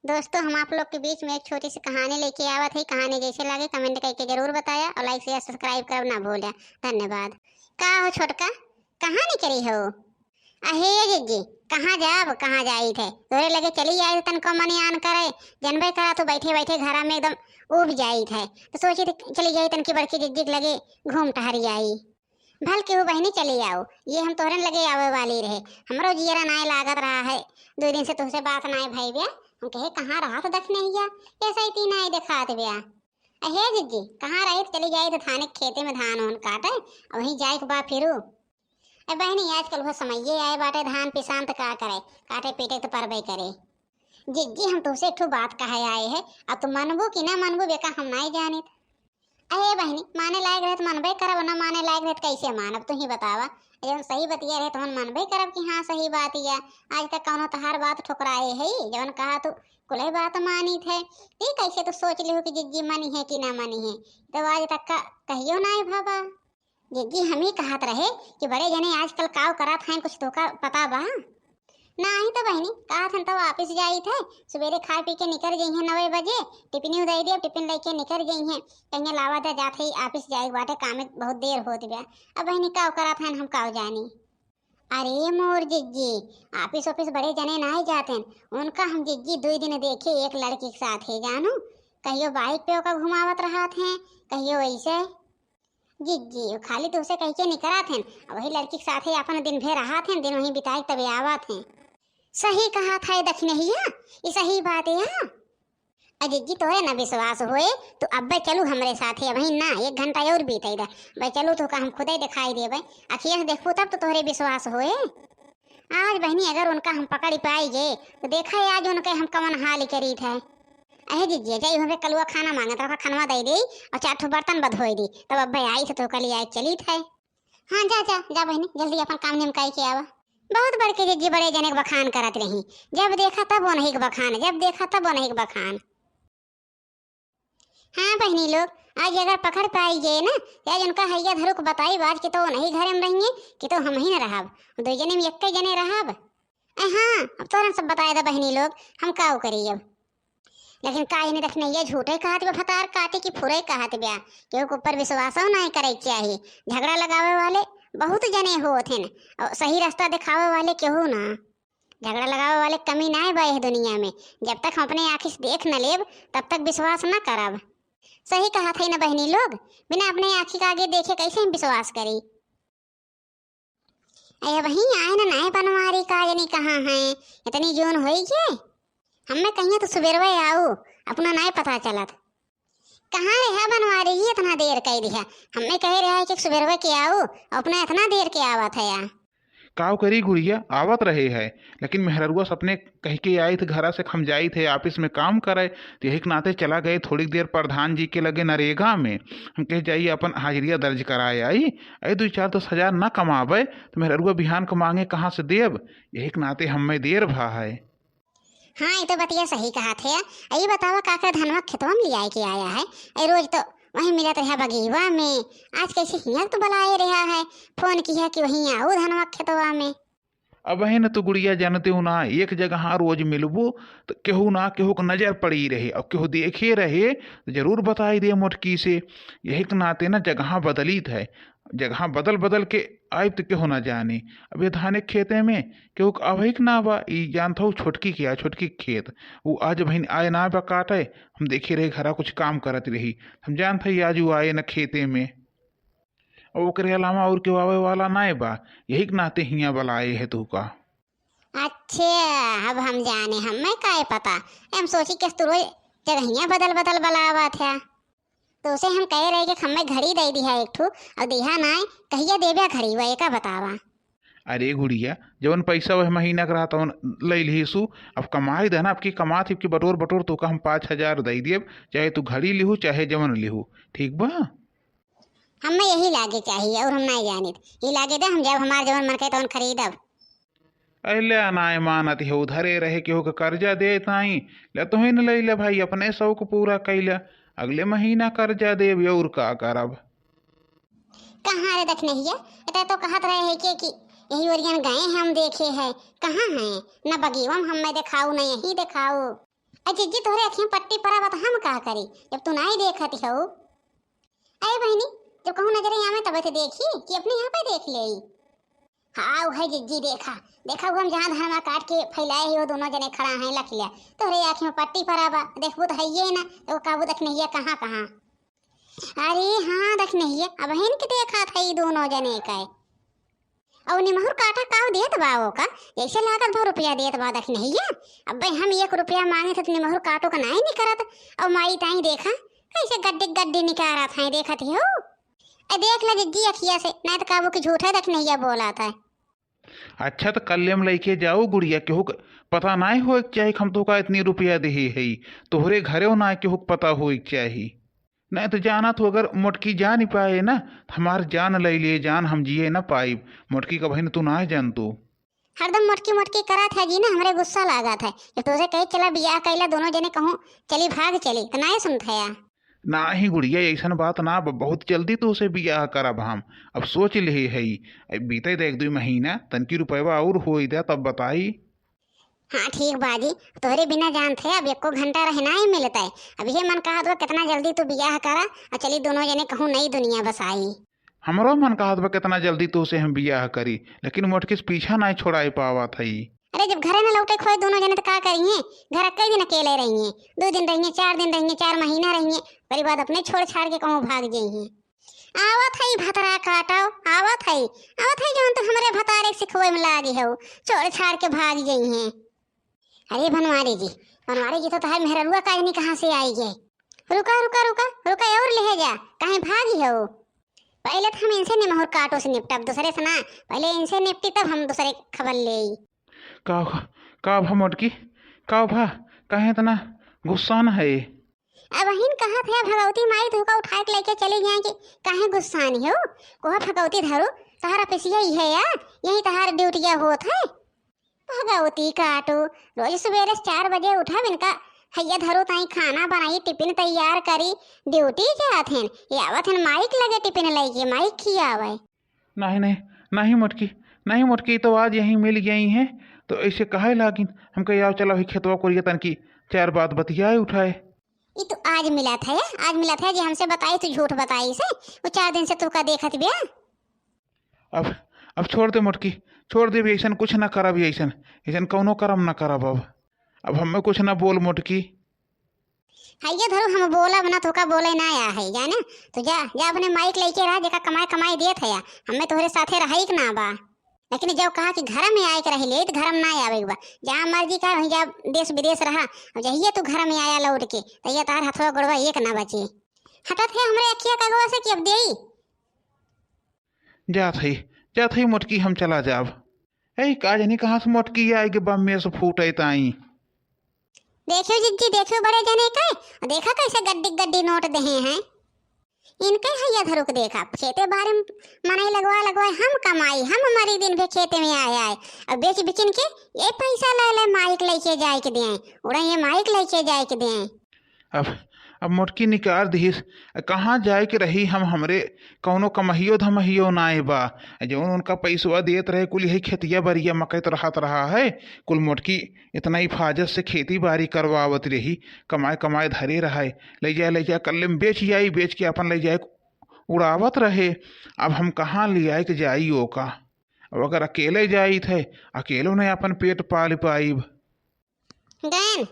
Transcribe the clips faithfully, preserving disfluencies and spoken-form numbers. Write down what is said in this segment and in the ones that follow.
दोस्तों, हम आप लोग के बीच में एक छोटी सी कहानी लेके आवत है। कहानी जैसे लागे comment करके जरूर बताया और like, share, subscribe करब ना भूल्या। धन्यवाद। का हो छोटका, कहाँ निकरी हो? अहे जिज्जी, कहाँ जाब, कहाँ जाइत है? तोरे लगे चली आई तनको मन आन करे, जनबे करा तू बैठे बैठे घरा में एकदम उब जाइत है, तो सोची थी चली जाई तनकी बड़की जिज्जी के लगे घूम टहरी आई। भल केहू बहिनी चली आओ, ये हम तोहरन लगे आवे वाली रहे। हमरो जियरा नाय लागत रहा है, दो दिन से तुहसे बात नाय भई बे। हम कहे कहाँ रहत दखिनहिया, ऐसा ही तीन आए देखात बे। अहे जिज्जी, कहाँ रही? चली जाई तो थाने खेते में धान ओन काटे, वहीं जाए के बा फिरू। ए बहिनी, आजकल वो समइये आए बाटे धान पिसान त का करे, काटे पीटे त परबे करे। जिज्जी, हम तुहसे एक ठो बात कहे आए है, अब तू मनबू कि ना मनबू बेका हम नाय जानित। अहे बहिनी, माने लायक रहे त मनबे करब, ना माने लायक रहे त कैसे मानब, तू ही बतावा। जौन सही बतिया रहे तवन मनबे करब कि हाँ सही बात या। आज तक कौनो तहार बात ठुकराए है? जौन कहा तू कुले बात मानित है, ती कैसे तू सोच लिहू कि जिज्जी मनी है कि ना मनी है? तो आज तक का कहियो नाय भवा। जिज्जी, हम ही कहत रहे कि बड़े जने आजकल काव करत हैं, कुछ तोका पता बा? नाही तो बहिनी, कहत हन तब office जाइत है, सुबेरे खाए पी के निकर जइहें नवे बजे, टिफिनियो दे दिया, टिफिन लेके निकर जइहें, कहिया लावा दे जात है, office जाए के बाटे, कामे बहुत देर होत बा। अब बहिनी काव करत हैं, हम काव जानी। अरे मोर जिज्जी, office office बड़े जने नाही जात हैं, उनका हम जिज्जी दुई दिन देखे एक लड़की के साथ है जानू, कहियो bike पे ओका घुमावत रहत हैं, कहियो ऐसे। जिज्जी, वो खाली तुहसे कह के निकरत हैं, वही लड़की के साथे अपन दिन भर रहत हैं, दिन वहीं बिताए तबे आवत हैं। सही कहत है दखिनहिया, ई सही बात है। आ जिज्जी, तोरे न विश्वास होए, तू अब्बे चलू हमरे साथे, अबहिन ना, एक घंटा और बीते दा। अब्बे चलू, तोका हम खुदे दिखाई देबे, अखिया से देखबू तब तो तोहरे विश्वास होए। आज बहिनी अगर उनका हम पकड़ पाई गए, तो देखा है आज उनके हम कवन हाल करीत है। अहे जिज्जी, जाई हमरे कलुआ खाना मांगत रहा, खनवा दे दे और चार ठो बर्तन बधोई दी, तब अब्बे आई से तो कल आई चलीत है। हाँ, जा, जा, जा बहिनी, जल्दी अपन काम निमकाई के आवा। बहुत बड़के जिज्जी बड़े जने के बखान करत रही, जब देखा तब उन्हीं के बखान, जब देखा तब उन्हीं के बखान। हाँ बहिनी लोग, आज अगर पकड़ पाई गए ना, तो आज उनका हैया धरुक बताई बाज कि तो नहीं घरे में रहिए, कि तो हम ही न रहब, दो जने में एक जने रहब। ए हाँ, अब तोरन सब बताए दा बहिनी लोग, हम काव करी अब। लेकिन का इन्हें रखने ये झूठे कहत बा, फतार काटे की फुरे कहत बा, केहू के ऊपर विश्वासो नहीं करे के चाही। झगड़ा लगावे वाले बहुत जने होत हैं, और सही रास्ता दिखावे वाले केहू ना। झगड़ा लगावे वाले कमी ना बा एह दुनिया में। जब तक हम अपने आँखी से देख न लेब, तब तक विश्वास न करब। सही कहत है न बहिनी लोग, बिना अपने आँखी के आगे देखे कैसे हम विश्वास करी? अरे वहीं आए न नए बनवारी का जनी कहाँ हैं, इतनी जून होई के? हमें कहिए तो सुबेरवे आऊ, अपना नाय पता चलत। कहाँ रहा बनवारी, ये इतना देर कह दिया? हमें कह रहा है कि सुबेरवे के आऊ, अपना इतना देर के आवत है या? काव करी गुड़िया, आवत रहे है, लेकिन मेहररुआ सपने कह के आई थे घरा से, हम जाई थे office में काम करे, तो यही के नाते चला गए थोड़ी देर प्रधान जी के लगे नरेगा में। हम कहे जाई अपन हाजिरिया दर्ज कराए आई, अरे दो चार दस हजार न कमावे तो मेहररुआ बिहान को मांगे कहाँ से देब, यही के नाते हमें देर भा है। हाँ, ये तो बतिया सही कहत है। अई बतावा, काकर धनवा खेतवा में लियाए के आया है? अई रोज तो वहीं मिलत रहा बगीवा में, आज कैसे हियाँ तो बुलाए रहा है? फोन किया कि वहीं आओ धनवा खेतवा में। अब है न तो गुड़िया जानते हो ना, एक जगह रोज मिलबो तो केहू ना केहू के नजर पड़ी रहे, और केहू देखे रहे तो जरूर बताई दे मोटकी से। यही के नाते ना जगह बदलित है, जगह बदल बदल के आइब तो केहू ना जानी। अब ये धाने खेते में केहू के आवहिक ना बा, ई जानत हऊ छोटकी के आ, छोटकी के खेत। उ आज बहिन आए ना बा काटे, हम देखे रहे घरा कुछ काम करत रही। हम जानत हई आज उ आए ना खेते में। और ओकरे अलावा और केहू आवे वाला ना बा, यही के नाते हियाँ बलाए है तू का। अच्छा, अब हम जाने, हमें काहे पता। हम सोची कि तू रोज जगहिया बदल बदल बलावत है। तो उसे हम कहे रहे कि हमें घड़ी दे दिहा एक ठो, और दिहा नाय, कहिया देबे घड़ी, वह एका बतावा। अरे गुड़िया, जवन पैसा वह महीना के रहा तवन ले लिहीसु, अब कमाई देना, अब की कमात ही, अब की बटोर बटोर तो का हम पाँच हजार दे देब, चाहे तू घड़ी लिहू, चाहे जवन लिहू, ठीक बा? हमें यही लागे चाहिए और हम नहीं जानित, ये लागे दे, हम जब हमार जवन मन करे तवन खरीदब। अइले अनाय मानत हे, उधरे रहे केहू के कर्जा दे ताई, ले तोहिन लइले भाई, अपने शौक पूरा कइले, अगले महीना कर्जा देब, और का करब? कहाँ रे दखिनहिया, एते तो कहत रहे है के कि यही ओरियन गए हैं हम देखे है, कहाँ हैं? न बगीवा में हमें देखाऊ, न यही देखाऊ। अरे जिज्जी, तोहरे अखियाँ पट्टी परा बा त हम का करी, जब तू नाई देखत हऊ? अरे बहिनी, जब कहूँ नजरे आवे तब तो देखी कि अपने यहाँ पे देख लेई। हाँ, उहे जिज्जी, देखा, देखा, वो हम जहाँ धनमा काट के फैलाए ही, वो दोनों जने खड़ा हैं, लख लिया। तोहरे आँखी में पट्टी परा बा, देखबू तो हइये ना, तो कहबू दखिनहिया कहाँ, कहाँ। अरे हाँ, दखिनहिया, अबहिन के देखा था ई दोनों जने का। और निमहुर काटा काव देत बा ओका, जैसे लागत बा रुपया देत बा दखिनहिया। अबे हम एक रुपया माँगे थे तो निमहुर काटो का नाई निकरत, और माई ताई देखा, कैसे गड्डी गड्डी निकारा था, देखत ही हो। ए, देख ले जिज्जी अखिया से, नाई तो कहबू कि झूठा दखिनहिया बोला था। अच्छा, तो कल्ले में लइके जाऊ गुड़िया, केहू के पता नाई होए के चाही कि हम तोहका इतनी रुपया देहे हई। तोहरे घरे ना केहू के पता होए के चाही। नाई तो जानत हो, अगर मोटकी जान पाए ना, तो हमार जान ले लिए, जान हम जिए ना पाइब। मोटकी का बहिन तू ना जानतू। हरदम मोटकी मोटकी करत है जी ना, हमरे गुस्सा लागत है। जब तोसे कही चला बियाह कैला, दोनों जने कहूँ चली भाग चली, तो नाई सुनत है या। नाही गुड़िया, ऐसन बात ना बा, बहुत जल्दी तोसे बियाह करब हम। अब सोच लिहे हई, अब बीते दे एक दुई महीना, तनकी रुपयवा और होई दे, तब बताई। हाँ ठीक बा जी, तोहरे बिना जानत है अब एको घंटा रहे नाई मिलत है। अब ये मन कहत बा कितना जल्दी तू बियाह करा और चली दोनों जने कहूँ नई दुनिया बसाई। हमरो मन कहत बा कितना जल्दी तोसे हम बियाह करी, लेकिन मोटकी से पीछा नाई छोड़ाई पावत हई। अरे जब घरे न लौटे खोए दोनों जने तो का करिए, घर कई दिन अकेले रहिए, दो दिन रहिए, चार दिन रहिए, चार महीना रहिए, ओकरे बाद अपने छोड़ छाड़ के कहूँ भाग जइए। आवत हई भतरा काटो, आवत हई, आवत हई जौन तू हमरे भतारे के सिखवे में लागी हो, छोड़ छाड़ के भाग जइहे। अरे बनवारी जी, बनवारी जी तो तहार मेहररुआ का जानी कहाँ से आई गे। रुका, रुका, रुका, रुका और ले जा, कहीं भागी हो। पहले तो हम इनसे निमहुर काटो से निपटब, दूसरे से ना, पहले इनसे निपटी तब हम दूसरे खबर लेई। का, का भा मोटकी, का भा, काहे इतना गुस्सा न है? अबहिन कहत है भगवती माई तोहका उठाए के लेके चली जाए कि काहे गुस्सान हो? कोहा भगवती धरो, तहार अफिसिया ही है या, यही तहार ड्यूटिया होत है। भगवती काटो, रोज सुबेरे चार बजे उठब इनका, हैया धरो ताई खाना बनाई, टिफिन तैयार करी, ड्यूटी जात हन, ये आवत हन माइक लगे टिफिन लेके, माइक खियावे। नहीं, नहीं, नहीं मोटकी, नहीं मोटकी, तो आज यहीं मिल गई हैं, तो ऐसे कहे लागिन, हम कहे, "आओ चलो, ही खेतवा कोरिया तनकी चार बात बतियाए उठाए।" ई तो आज मिला था, आज मिला था, जे हमसे बताई, तू झूठ बताई से, वो चार दिन से तू का देखत बिया। अब, अब छोड़ दे मोटकी, छोड़ दे, भी ऐसन कुछ ना करब, ऐसन, ऐसन कौनो करम ना करब अब। अब हमें कुछ ना बोल मोटकी। हैया धरू, हम बोलब ना, तोका बोले ना आया है, जाने? तो जा, जा अपने माइक लेके रहा, जेका कमाई, कमाई देत है, हमें तोहरे साथे रहाई के ना बा। लेकिन जब कहा कि घर में आए के रही ले, तो घर में ना आवे के बा। जहाँ मर्जी का, वहीं जा, देश विदेश रहा। अब जहिया तू घर में आया लौट के, तहिया तार हथवा गोड़वा एक ना बची। हटत है हमरे अखिया कगवा से कि अब देई। जात है, जात है मोटकी, हम चला जाब। ए, का जानी कहाँ से मोटकी आए के बम्मे से फूटे ताई। देखियो जिज्जी, देखियो बड़े जने के, देखा कैसे गड्डी गड्डी नोट देहे हैं। इनके हैया धरुक देखा, खेते बारे में मनई लगवा लगवा हम कमाई, हम मरी दिन भे खेते में आए आए, अब बेच बिकिन के ये पैसा ले ले माइक लेके जाए के दे, उड़ा ये माइक लेके जाए के दे। अब, अब मोटकी निकार दिहिस, कहाँ जाए के रही हम, हमरे कौनो कमहियो धमहियो नाए बा। जौन उनका पैसवा देत रहे कुल यही खेतिया बरिया मकैत रहत रहा है, कुल मोटकी इतना हिफाजत से खेती बारी करवावत रही, कमाए कमाए धरे रहा है, ले जाए, ले जाए, कल्ले में बेच आई, बेच के अपन ले जाए उड़ावत रहे। अब हम कहाँ ले आए के जाई ओका? अब अगर अकेले जाइत है, अकेलो नहीं अपन पेट पाल पाइब। गैन,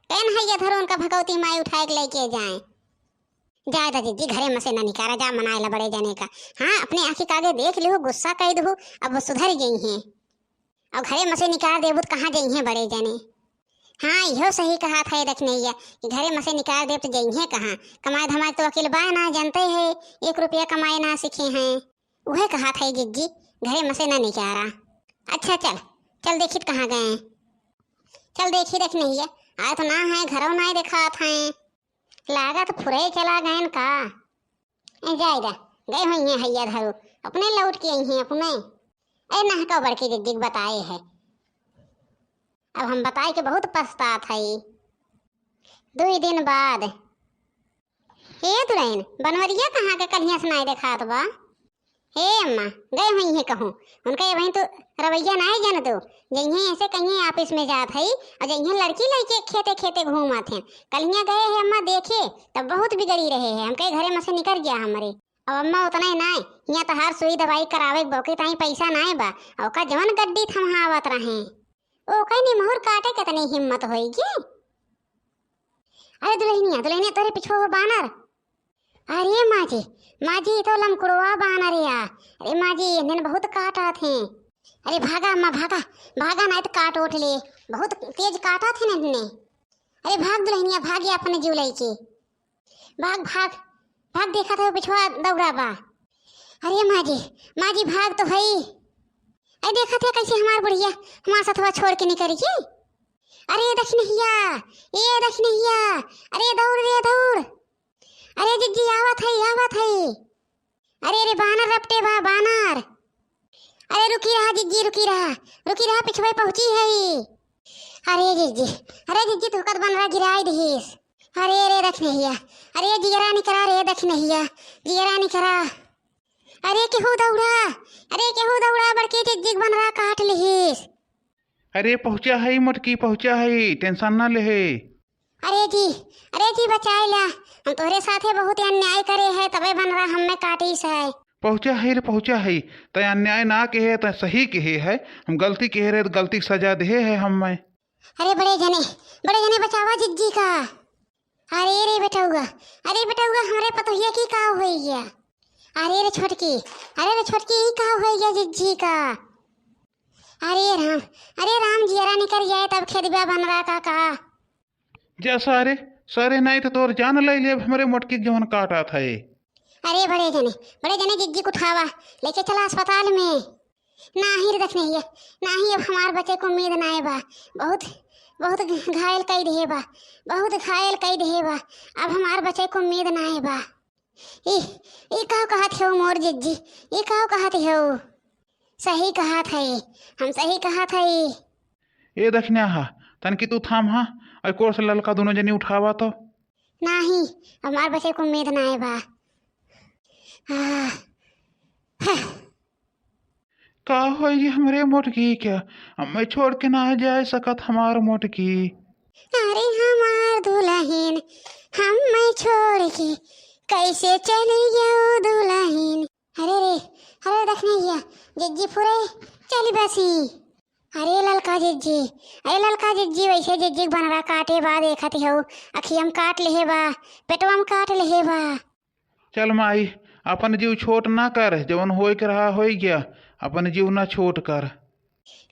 गैन हैया धरो उनका भगवती माई उठाए के लेके जाए। जाए दा जिज्जी, घरे में से ना निकारा जा, मनाए ला बड़े जने का। हाँ, अपने आँखी के आगे देख लिहू, गुस्सा कई दहू, अब वो सुधर गई हैं। अब घरे में से निकाल देबू तो कहाँ जइहें बड़े जने? हाँ, इहो सही कहा था ये दखिनैया कि घरे में से निकाल देब तो जइहें कहाँ? कमाए धमाए तो अकिल बा ना, जानते है, एक रुपया कमाए ना सीखे हैं। उहे कहा था ये जिज्जी, घरे में से ना निकारा। अच्छा चल, चल देखी तो कहाँ गए। चल देखी दखिनैया, आए तो ना है, घरों ना देखा था। लागत फुरे चला गएन का? ए, जाए दा, गए हुई हैं हैया धरू, अपने लौट के आई हैं अपने। ए, नहका बड़की जिज्जी के बताए है। अब हम बताए के बहुत पछतात हई। दुई दिन बाद। ए दुलहिन, बनवरिया कहाँ के कल्हिया से नाई देखात बा? ए अम्मा, गए हुई हैं कहूँ। उनका ये वहीं तो रवैया ना है जन दो। जइहें ऐसे कहीं office में जात है और जइहें लड़की लइके खेते खेते घूमत हैं। कल हियाँ गए हैं अम्मा देखे, तब बहुत बिगड़ी रहे हैं। हम कहे घरे में से निकल गया हमरे। अब अम्मा उतना ही ना है, हियाँ तहार सुई दवाई करावे के बौके ताई पैसा ना है बा। और का जवन गड्डी थम्हावत रहे। ओ कहीं निमहुर काटे कितनी हिम्मत होई गी। अरे दुल्हनिया, दुल्हनिया, तोरे पिछुआ वो बानर। अरे माँ जी, माँ जी, ई तो लमकुड़वा बानर या। अरे माँ जी, इन्हन बहुत काटत हैं। अरे भागा अम्मा, भागा, भागा, नाहीं तो काट ओट ले। बहुत तेज काटत हैं इन्हन। अरे भाग दुल्हनिया, भाग या अपने जीव लइके। भाग, भाग, भाग, देखत है पिछुआ दौड़ा बा। अरे माँ जी, माँ जी, भाग तो हई। अरे देखत है कैसे हमार बुढ़िया हमार सथवा छोड़ के निकल गई। अरे दक्षिणहिया, ए दक्षिणहिया, अरे दौड़ रे दौड़। अरे जिज्जी आवत है, आवत है। अरे रे बानर रपटे बा बानर। अरे रुकी रहा जिज्जी, रुकी रहा, रुकी रहा, पिछुआ पहुँची है। अरे जिज्जी, अरे जिज्जी, तू कद बनरा गिराई दिहिस। अरे रे दक्षिणहिया, अरे जियरा निकरा रे दक्षिणहिया, जियरा निकरा। अरे केहू दौड़ा, अरे केहू दौड़ा, बड़की जिज्जी के बनरा काट लिहिस। अरे पहुँचा है मोटकी, पहुँचा है, tension ना लेहे। अरे जी, अरे जी बचाए ला, हम तोहरे साथे बहुत अन्याय करे है, तबे बनरा हमें काटिस है। पहुँचा है रे, पहुँचा है, तै अन्याय ना केहे, तै सही केहे है, हम गलती केहे रहे तो गलती के सजा देहे है हमें। अरे बड़े जने, बड़े जने बचावा जिज्जी का। अरे रे बेटौआ, अरे बेटौआ, हमरे पतोहिया की का होई गया? अरे रे छोटकी, अरे रे छोटकी, ई का होई गया जिज्जी का? अरे राम, अरे राम, जियरा निकर जाए तब खेदबा बनरा का का। जा सारे, सारे नाहीं तो तोर जान लइ लेब हमरे मोटकी के जवन काटत है। अरे बड़े जने, बड़े जने जिज्जी के उठावा, लेके चला अस्पताल में। नाहीं रे दक्षिणहिया, नाहीं, अब हमार बचे को उम्मीद नाहीं बा। बहुत, बहुत घायल कई देहे बा, बहुत घायल कई देहे बा। अब हमार बचे को उम्मीद नाहीं बा। ई, ई का कहत हो मोर जिज्जी, ई का कहत हो? सही कहत है, हम सही कहत है। ए दक्षिणा हा, तनकी तू थाम हा, अइ कोर से ललका दोनों जनी उठावा तो। नाहीं, हमार बचे को उम्मीद नाहीं बा। आह, हाँ। का होई हमरे मोटकी के? हमें छोड़ के ना जाए सकत हमार मोटकी। अरे हमार दुलहिन, हमें छोड़ के कैसे चली जाओ दुलहिन? अरे रे, अरे दक्षिणहिया, जिज्जी फुरे चली बसी। अरे ललका जिज्जी, अरे ललका जिज्जी, वैसे जिज्जी के बनरा काटे बा, देखत हऊ, अखिया में काट लेहे बा, पेटवा में काट लेहे बा। चल माई, अपन जीव छोट ना कर, जवन होए के रहा होई गया, अपन जीव ना छोट कर।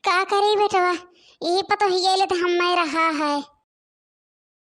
का करी बेटवा, यही पतोहिया ले तो हमें रहा है।